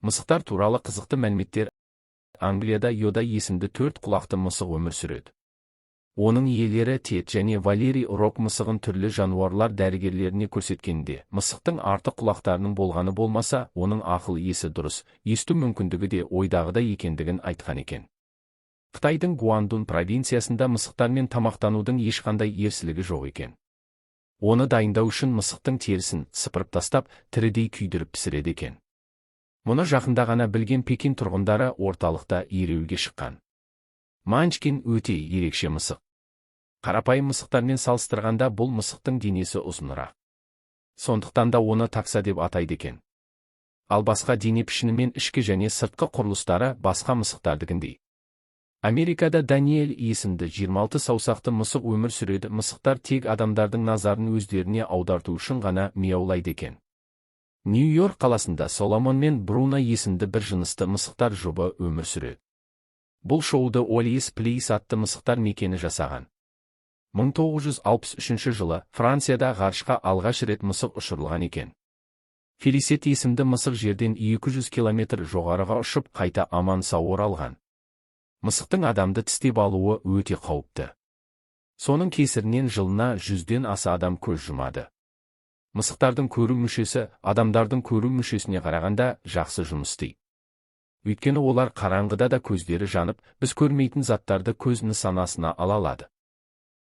Мысықтар туралы қызықты мәліметтер. Англияда Йода есімді төрт құлақты мысық өмір сүреді. Оның иелері Тед және Валерий Рок мысығын түрлі жануарлар дәрігерлеріне көрсеткенде, мысықтың артық құлақтарының болғаны болмаса, оның ақыл есі дұрыс, есту мүмкіндігі де ойдағыдай екендігін айтқан екен. Қытайдың Гуандун провинциясында мысықтармен тамақтанудың ешқандай ерсілігі жоқ екен. Оны дайындау үшін мысықтың терісін сыпырып тастап, тірідей күйдіріп пісіреді екен. Мұны жақында ғана білген Пекин тұрғындары орталықта ереуілге шыққан. Манчкин өте ерекше мысық. Қарапайым мысықтармен салыстырғанда, бұл мысықтың денесі ұзынырақ. Сондықтан да оны такса деп атайды екен. Ал басқа дене пішіні мен ішкі және сыртқы құрылыстары басқа мысықтардікіндей. Америкада Даниэль есімді 26 саусақты мысық өмір сүреді. Мысықтар тек адамдардың назарын өздеріне аударту үшін ғана мияулайды екен. Нью-Йорк қаласында Соломон мен Бруно есімді бір жынысты мысықтар жұбы өмір сүреді. Бұл шоуды Олиес Плейс атты мысықтар мекені жасаған. 1963 жылы Францияда ғарышқа алғаш рет мысық ұшырылған екен. Фелисет есімді мысық жерден 200 километр жоғарыға ұшып, қайта аман сау оралған. Мысықтың адамды тістеп алуы өте қауіпті. Соның кесірінен жылына 100-ден аса адам көз жұмады. Мысықтардың көру мүшесі адамдардың көру мүшесіне қарағанда жақсы жұмыс істейді. Өйткені олар қараңғыда да көздері жанып, біз көрмейтін заттарды көз нысанасына ала алады.